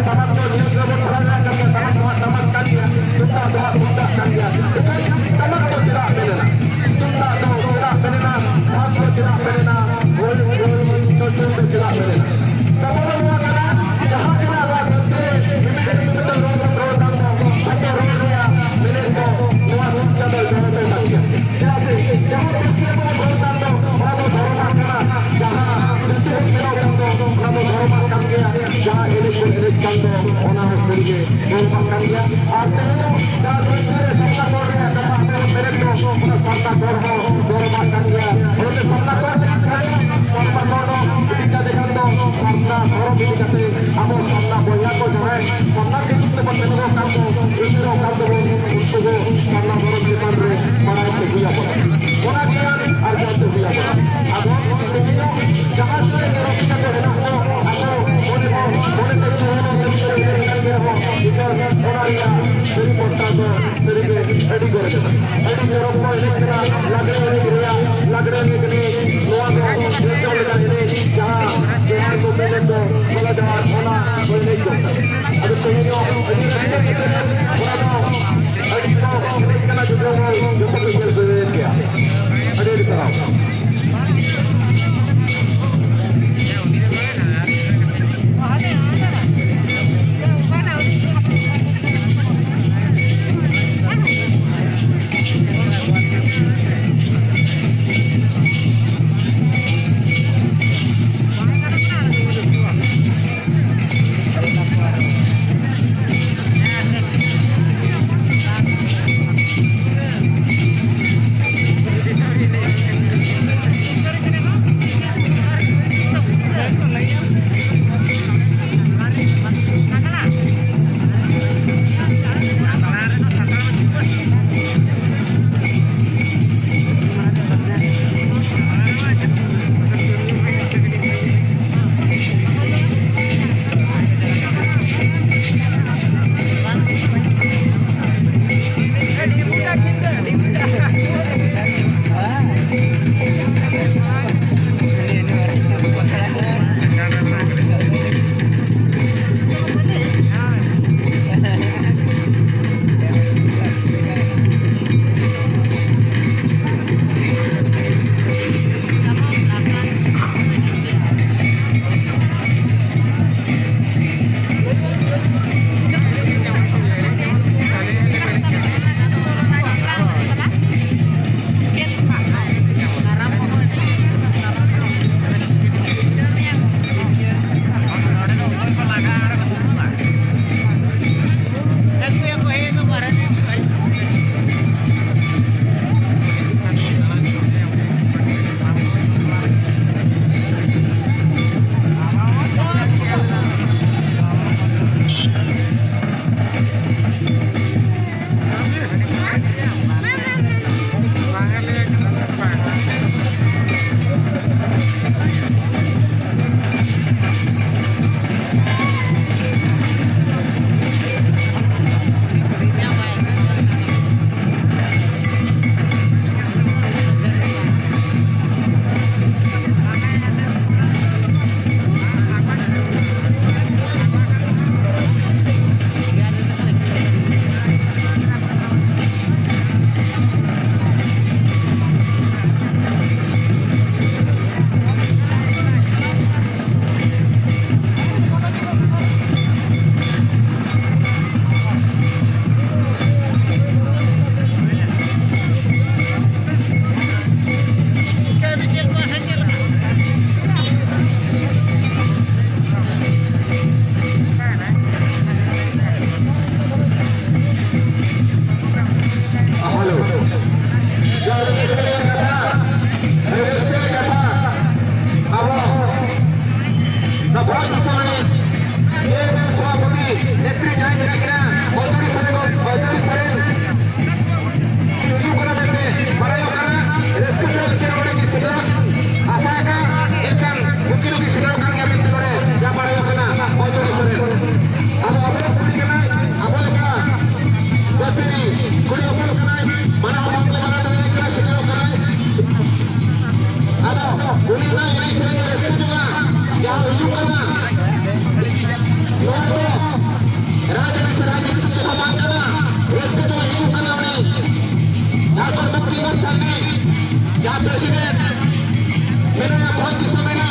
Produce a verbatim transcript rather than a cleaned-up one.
ᱴᱟᱢᱟᱠ ᱫᱚ ᱧᱮᱞ ᱜᱮᱵᱚᱱ ᱵᱟᱲᱟᱭ ᱠᱟᱱ ᱜᱮᱭᱟ, ᱴᱟᱢᱟᱠ ᱫᱚ ᱦᱟᱸᱜ ᱴᱟᱢᱟᱠ ᱠᱟᱱ ᱜᱮᱭᱟ, ᱛᱩᱢᱫᱟᱜ ᱫᱚ ᱦᱟᱸᱜ ᱛᱩᱢᱫᱟᱜ ᱠᱟᱱ ᱜᱮᱭᱟ᱾ ᱮᱱᱠᱷᱟᱱ ᱴᱟᱢᱟᱠ ᱫᱚ ᱪᱮᱫᱟᱜ ᱢᱮᱱᱮᱱᱟ? ᱛᱩᱢᱫᱟᱜ ᱫᱚ ᱪᱮᱫᱟᱜ ᱢᱮᱱᱮᱱᱟ? ᱰᱷᱟᱠ ᱫᱚ ᱪᱮᱫᱟᱜ ᱢᱮᱱᱮᱱᱟ? ᱦᱳᱭ, ᱦᱳᱭ, ᱦᱳᱭ, ᱪᱚᱲᱪᱚᱲᱤ ᱫᱚ ᱪᱮᱫᱟᱜ ᱢᱮᱱᱮᱱᱟ? ᱠᱟᱛᱷᱟ ᱫᱚ ᱱᱚᱣᱟ ᱠᱟᱱᱟ, ᱡᱟᱦᱟᱸ ᱛᱤᱱᱟᱹᱜ ᱟᱵᱚᱣᱟᱜ ᱫᱷᱟᱹᱨᱛᱤ ᱨᱮ ᱢᱤᱢᱤᱫ ᱢᱤᱢᱤᱫ ᱨᱚᱲ ᱵᱚᱱ ᱨᱚᱲ ᱠᱟᱱ ᱫᱚ, ᱟᱡᱟᱜ ᱨᱚᱲ ᱨᱮᱭᱟᱜ ᱢᱮᱱᱮᱫ ᱫᱚ ᱱᱚᱣᱟ ᱥᱤᱧ ᱪᱟᱸᱫᱚᱭ ᱫᱚᱦᱚ ᱦᱚᱴᱚ ᱠᱟᱜ ᱜᱮᱭᱟ᱾ ᱪᱮᱫᱟᱜ ᱥᱮ ᱡᱟᱦᱟᱸ ᱯᱟᱹᱨᱥᱤ ᱟᱵᱚ ᱵᱚᱱ ᱨᱚᱲ ᱠᱟᱱ ᱫᱚ, ᱚᱱᱟ ᱫᱚ ᱫᱷᱚᱨᱚᱢᱟᱜ ᱠᱟᱱᱟ᱾ ᱡᱟᱦᱟᱸ ᱯᱟᱹᱨᱥᱤ ᱵᱚᱱ ᱵᱮᱱᱟᱣ ᱠᱟᱱ ᱫᱚ, ᱚᱱᱟ ᱫᱚ ᱫᱷᱚᱨᱚᱢᱟᱜ ᱠᱟᱱ ᱜᱮᱭᱟ᱾ ᱡᱟᱦᱟᱸ ᱮᱱᱮᱡ ᱵᱚᱱ ᱮᱱᱮᱡ ᱠᱟᱱ ᱫᱚ, ᱚᱱᱟ ᱦᱚᱸ ᱥᱟᱹᱨᱤᱜᱮ ᱫᱷᱚᱨᱚᱢᱟᱜ ᱠᱟᱱ ᱜᱮᱭᱟ᱾ ᱟᱨ ᱛᱮᱦᱮᱧ ᱫᱚ ᱡᱟᱦᱟᱸ ᱫᱷᱟᱹᱨᱛᱤ ᱨᱮ ᱥᱟᱨᱱᱟ ᱠᱚᱲ ᱨᱮᱭᱟᱜ ᱠᱟᱛᱷᱟ ᱟᱵᱚ ᱵᱚᱱ ᱢᱮᱱᱮᱫ ᱫᱚ, ᱚᱱᱟ ᱥᱟᱨᱱᱟ ᱠᱚᱲ ᱦᱚᱸ ᱫᱷᱚᱨᱚᱢᱟᱜ ᱠᱟᱱ ᱜᱮᱭᱟ᱾ ᱚᱱᱟᱛᱮ ᱥᱟᱨᱱᱟ ᱠᱚᱲ ᱨᱮᱭᱟᱜ ᱠᱟᱛᱷᱟ, ᱥᱟᱨᱱᱟ ᱠᱚᱲ ᱫᱚ ᱤᱫᱤ ᱠᱟᱛᱮ ᱠᱷᱟᱱ ᱫᱚ ᱥᱟᱨᱱᱟ ᱫᱷᱚᱨᱚᱢ ᱤᱫᱤ ᱠᱟᱛᱮ ᱟᱵᱚ ᱥᱟᱨᱱᱟ ᱵᱚᱭᱦᱟ ᱠᱚ ᱡᱟᱦᱟᱸᱭ ᱥᱟᱨᱱᱟ ᱧᱩᱛᱩᱢ ᱛᱮᱵᱚᱱ ᱢᱮᱱᱚᱜ ᱠᱟᱱ ᱫᱚ, ᱮᱱᱛᱮ ᱨᱮᱦᱚᱸ ᱠᱟᱱ ᱫᱚᱵᱚᱱ, ᱩᱱᱠᱩ ᱫᱚ ᱥᱟᱨᱱᱟ ᱫᱷᱚᱨᱚᱢ ᱪᱮᱛᱟᱱ ᱨᱮ ᱵᱟᱲᱟᱭ ᱛᱮ ᱦᱩᱭ ᱟᱵᱚᱱᱟ, ᱚᱱᱟ ᱜᱮᱭᱟᱱ ᱟᱨᱡᱟᱣ ᱛᱮ ᱦᱩᱭ ᱟᱵᱚᱱᱟ᱾ ᱟᱫᱚ ᱛᱮᱦᱮᱧ ᱫᱚ ᱡᱟᱦᱟᱸ ᱛᱤᱱᱟᱹᱜ ᱜᱮ ᱨᱩᱥᱤᱠᱟ ᱠᱚ ᱢᱮᱱᱟᱜ ᱠᱚ, ᱟᱠᱚ ᱢᱚᱱᱮ ᱢᱚᱱᱮ ᱛᱮ ᱡᱩᱣᱟᱹᱱ ᱞᱟᱹᱜᱤᱫ ᱛᱮ ᱮᱱᱮᱡ ᱠᱟᱱ ᱜᱮᱭᱟ ᱵᱚᱱ, ᱱᱤᱛᱚᱜ ᱚᱱᱟ ᱨᱮᱭᱟᱜ ᱥᱟᱹᱨᱤ ᱯᱚᱨᱪᱟ ᱫᱚ ᱥᱟᱹᱨᱤᱜᱮ ᱟᱹᱰᱤ ᱜᱚᱨᱚᱡᱽ ᱠᱟᱱᱟ᱾ ᱟᱹᱰᱤ ᱪᱚᱨᱚᱠ ᱠᱚ ᱮᱱᱮᱡ ᱠᱟᱱᱟ, ᱞᱟᱜᱽᱲᱮ ᱮᱱᱮᱡ ᱨᱮᱭᱟᱜ, ᱞᱟᱜᱽᱲᱮ ᱮᱱᱮᱡ ᱨᱮ ᱱᱚᱣᱟ ᱫᱚ ᱧᱮᱞ ᱡᱚᱝ ᱞᱮᱠᱟᱱ ᱮᱱᱮᱡ, ᱡᱟᱦᱟᱸ ᱡᱟᱦᱟᱸ ᱠᱚ ᱢᱮᱱᱮᱫ ᱫᱚ ᱵᱚᱞᱮ ᱡᱟᱦᱟᱸ ᱚᱱᱟ ᱠᱚ ᱮᱱᱮᱡ ᱡᱚᱝ ᱠᱟᱱᱟ᱾ ᱟᱫᱚ ᱛᱮᱦᱮᱧ ᱦᱚᱸ ᱟᱹᱰᱤ ᱨᱟᱹᱥᱠᱟᱹ ᱜᱮ ᱛᱮᱦᱮᱧ ᱚᱱᱟ ᱫᱚ ᱟᱹᱰᱤ ᱠᱚ ᱮᱱᱮᱡ ᱠᱟᱱᱟ, ᱡᱚᱛᱚ ᱦᱚᱲ ᱡᱚᱛᱚ ᱠᱚ ᱧᱮᱞ ᱥᱟᱹᱨᱤᱭᱮᱫ ᱜᱮᱭᱟ᱾ ᱟᱹᱰᱤ ᱟᱹᱰᱤ ᱥᱟᱨᱦᱟᱣ᱾ ᱯᱨᱮᱥᱤᱰᱮᱱᱴ ᱢᱮᱱᱟᱭᱟ, ᱵᱷᱚᱸᱡᱽ ᱫᱤᱥᱚᱢ ᱨᱮᱱᱟᱜ